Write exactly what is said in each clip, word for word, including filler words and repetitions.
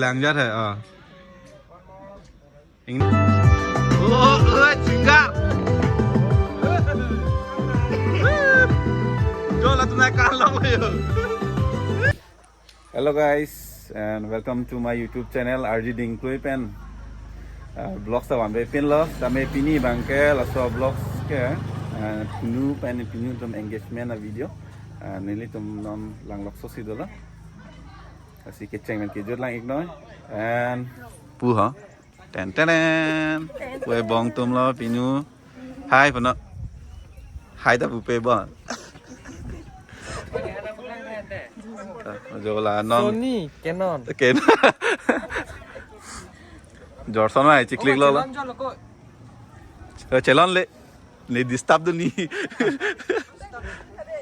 Langjat hai, ah. Ing-, oh, eh, chingga. Jo, latum nangkarlong lo jo. Hello guys, and welcome to my YouTube channel, R G Dingklui pen, uh, vlogs ta vanve pinlo. Tame pini abangke laso vlogs ke, uh, pinu pen pinu atum engagement a video, uh, nelitum non langlok sosi dolo. Lasi kecheng pen kejut lang iknoi. And pu ho. Ten ten ten. Pu ebong atum lo pinu. Hai puno. Hai ta pupe bon. Jo la non. Sony, Canon. Canon. Jorson mai chiklik lo lo. Chelon jol ko. Eh, chelon le. Ne disturb dunji.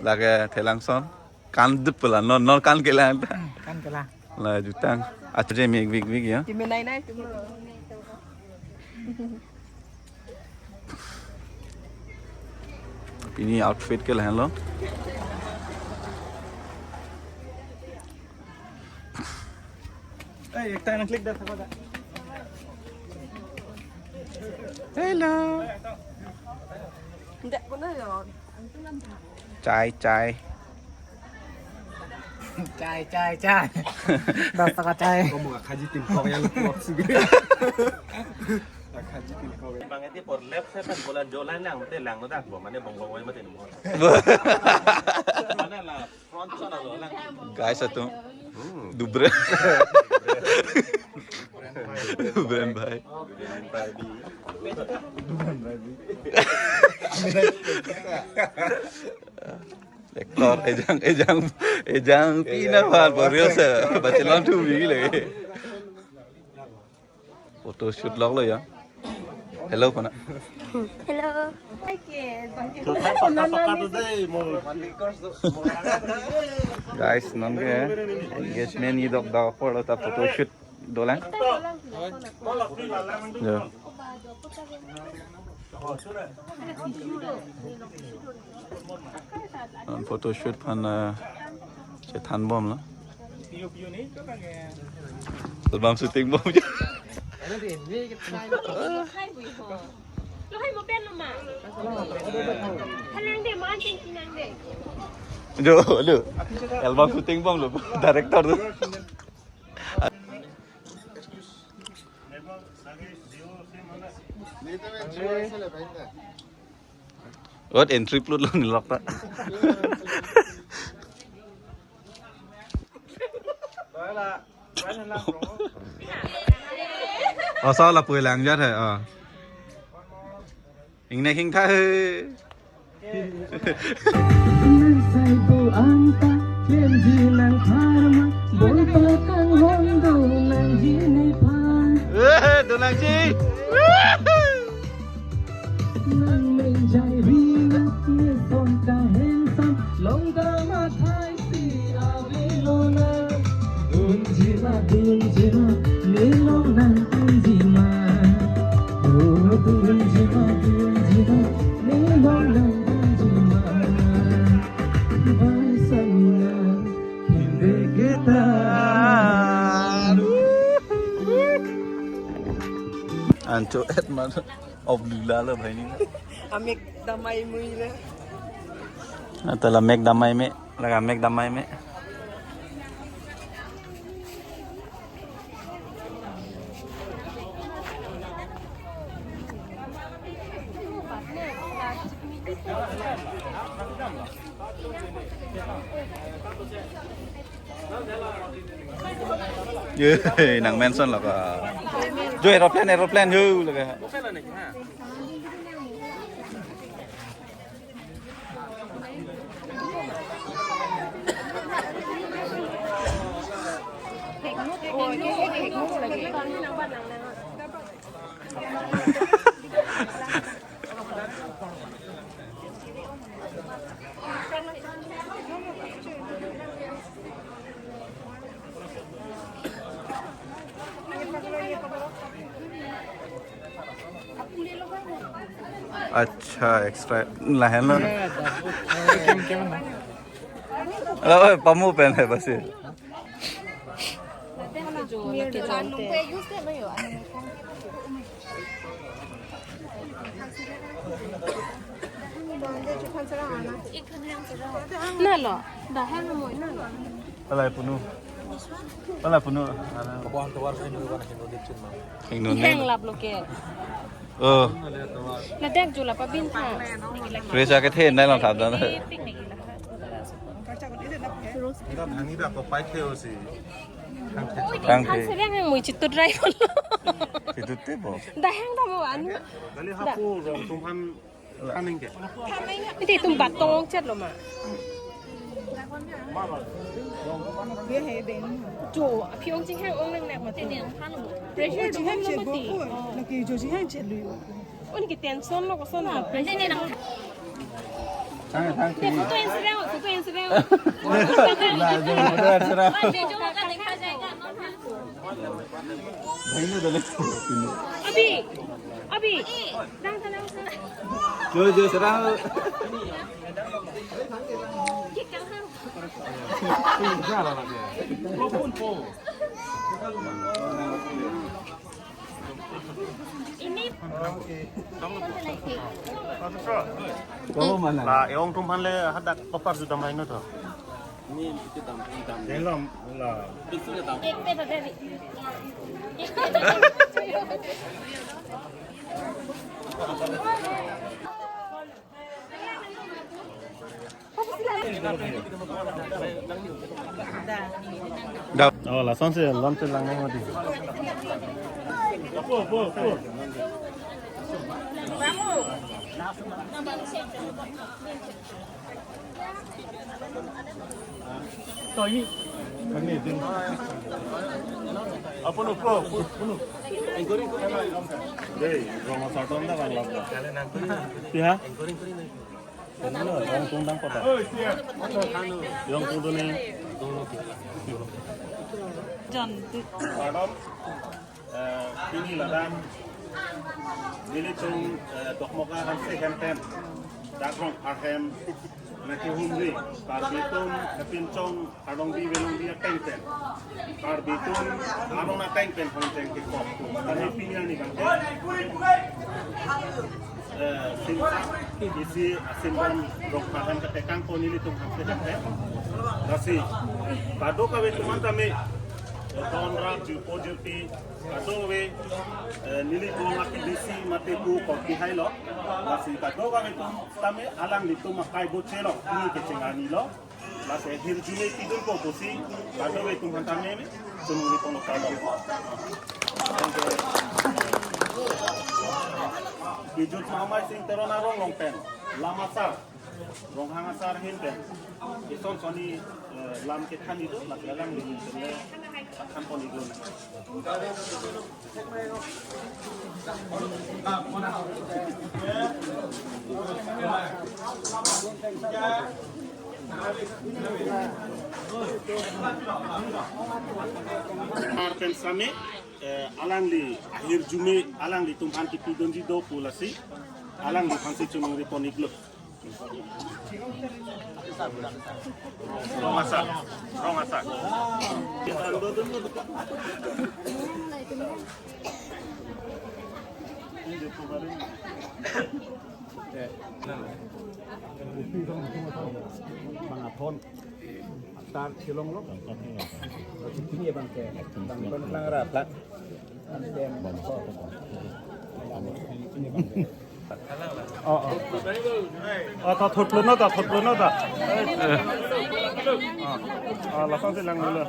Lake thelang son. Kan dup pula, non, non kan kelang ta. Hmm, kan kelang. La jutang. Ache mik mik mik ya. Time nai nai tum. Pini outfit ke lahenlo. Eh, ekta nang klik dah, apa dah? Hello. Ndak guna ya. Chai, chai. Chai, chai, chai. Das taka chai. Kamu gak kaji tim kau yang lupa waktu gitu. Gak kaji tim kau yang. Bang, iti por left side kan bola jolan lang, mate lang, mate, mane bong bong, mate, mate. Mane la front sana lo lang. Guys, atum. Hmm. Dubren. Dubren bhai. Actor, ejang, ejang, ejang pina bhal, bor real sa, bachelon tu bi le. Photo shoot lok lo ya. Hello, pana. Hello. Guys, non ke engagement ni dok dok por lo ta photo shoot dolang. Ya. An photo shoot aphan, eh, chethan bom lo. Album shooting bom. Jo, lo. Album shooting bom lo, director tu. What entry plot lo nilok ta. Oh, so lapu langjat hai, oh. Ingnek ingtha he. Nang sai bo anta, klemji nang pharma, boi pakang hong do nangji nephan. Eh, do nangji. Nang menjai ringa, ne son ka handsome, long ka mathai si ave lona. Dunjima, dunjima, ne long nang dunjima. Oh, dunjima, dunjima, ne long nang dunjima. Bai sangna, hinde kita. Ancho et man, ob lila lo bhai ni. Amek damai mui le. Ata la mek damai me, laga mek damai me. Ye, nang mention lo ka. Jo, aeroplane, aeroplane, yo, laga. Acha, extra lahen lo. Alo, oi, pamu pen hai basi. Mir dolang te. Nalo, dah hang mo nalo. Palai punu. Palai punu. Hang lap lo ke. Oh. Ladak jula pabin tha. Resa ke the nai lang thap dan. Picnic la. Ita thani da ko pai the osi. Oi, thang thang se hang mo chitu dry lo. Chitu te bo. Dah hang ta mo anu. Kali hapu rong tum han kaning ke. Iti tum bat tong chet lo ma. Jo, aphi ong ching hang ong nang nak mati. Pressure jo hang chet lo mati. Lagi jo ching hang chet lo. Uni ke tension lo koson lo. Pressure lo. Thang, thang, thang. Photo Instagram, photo Instagram. La, jo, photo Instagram. Bhai ne dale. Abi, abi. Dang, dang, dang. Jo, jo, sarang. Ini. Kamu mana? La, e-ong tum han le hadak kopar sudah main tu. Ini itu dam, dam. Belum, la. Itu dam. Oh, lason si, lom si lang nang mati. Apa nu, bro? Dei, rong asar ton da bang lap. Ya. Rong tung dang kota. Rong tung tu ni. John. Pardon. Eh, pini ladak nelitum, eh, Dokmoka Hanse hem pen, dak Rongphar hem nangkehumri, Karbi atum, eh, pinchong, Arlongbi Velongbi ateng pen, Karbi atum aron ateng pen hongjeng kekok. Kami pini ani bangke, eh, sim, isi, ah, simbom Rongphar hem katekang ko nelitum Hanse hem pen. Lasi kadokave atum an tame, eh, ton rat jupo jupi, kadokave, eh, nelitum a-P D C mate pu korti hai lo. Lasi kadokave atum tame alanglitum akai boche lo, pini kecheng arni lo. Lasi ahirjume pidun ko pusi, kadokave atum han tame me, chunung ri ponlo kardom. Kejut Mamai Sing Teron arong along pen, lam asar, Ronghang asar ahin pen, ison soni, eh, lam kethan idu, lasi alanglitum le than pon idu. Ar pen same, eh, alangli ahirjume alanglitum aphan kipidunji do pu lasi, alangli aphansi chunung ri pon iklo. Rong asar, rong asar. Bang athon. Tar silong lo. Sini ya bang ke. Bang bang lang rap lah. Oh, oh. Oh, ta thot lo na, ta thot lo na, ta. Oh. Ah, langsung silang dulu.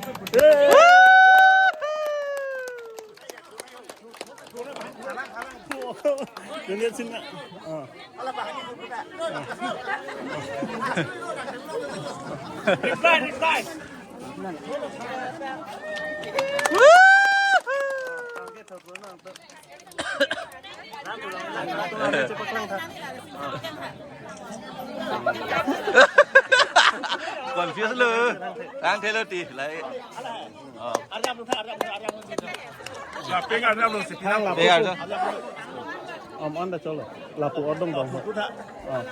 Ini sini. Oh. Reply, reply. Confuse lo. Tang thelo ti lai. Oh. Lapeng ada lo si. Tang lapeng ada. Om anda cholo. Lapu odong dong. Oh.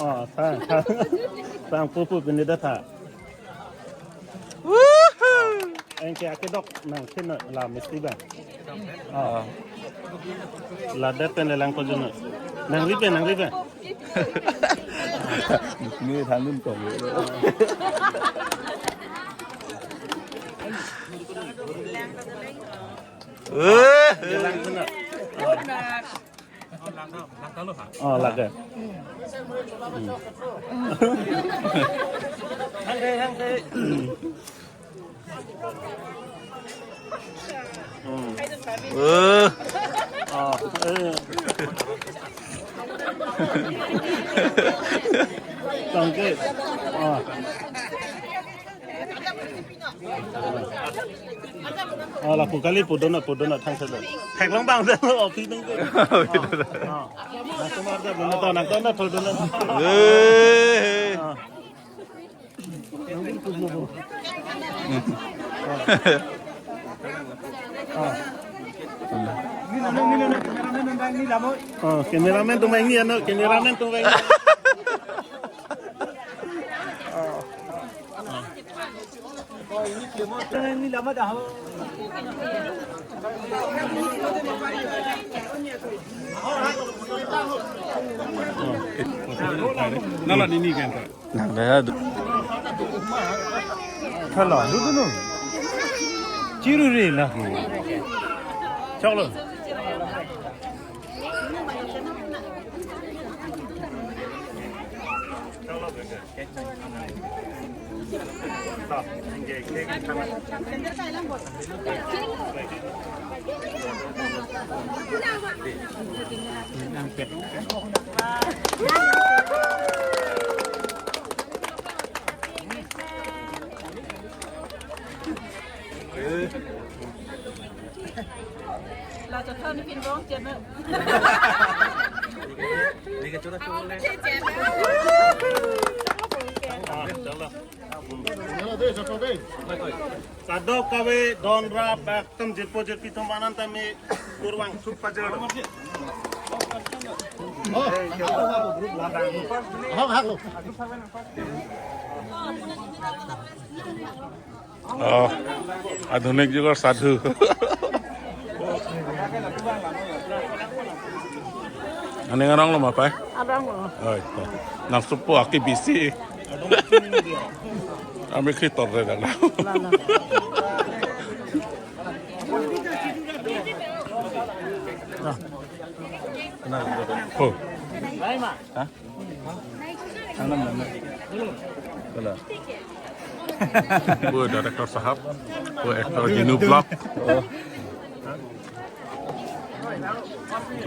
Oh, tang, tang. Tang pupu pini datha. Woohoo! Anke akedok nangthin non la misti abang. Oh. Ladak pen lelang ko juno. Nangri pen, nangri pen. Ni thandun ko. Eh, lelang juno. Oh, ladak. Hmm. Hang dei, hang dei. Hmm. Eh. Oh, eh. Tangke. Oh. Oh, lapu kali pudun, pudun thang selo. Theklong abang selo, office nang ke. Oh. Nang tumar da, nang to, nang to, nang to, nang to. Eh. Oh. Oh, cameraman atum vangji ano, cameraman atum vangji. Oh. Nala nini kenta. Nang daya du. Thala, du du nu. Chiru re lagi. Choklo. La cho thon pin bong chen na. Kadokave don rap ekdom jirpo jirpi atum anan tame kurvangthu pajor. Oh, hak lo. Oh, adhunik jugor sadhu. Aning arong lo ma pai? Arong lo. Oi, to. Nang supo aki bisi. Ami khitor re dang. La, la. Oh. Hah? Anam, anam. Kala. Wo director sahab, wo actor Dinu Vlog. Oh.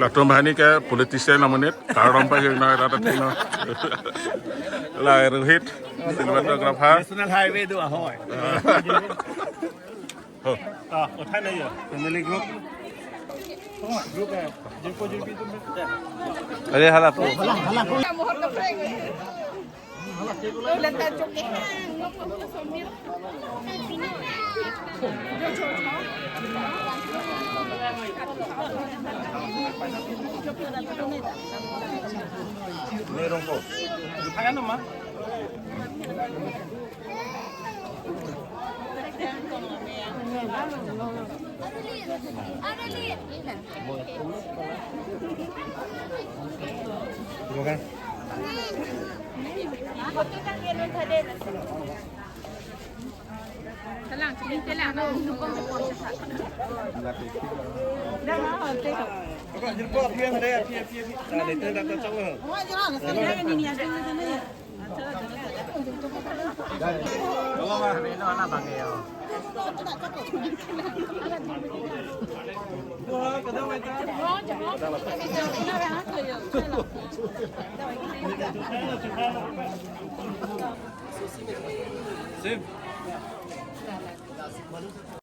Latum bahani ke politician namunit, karom pa yung na rata tino. La Rohit, cinematographer. National Highway do ahoy. Oh. Ah, uthai nai ya, family group. Group hai, jirpo jirpi atum. Are hala to. Merong ko. Uthai na ma.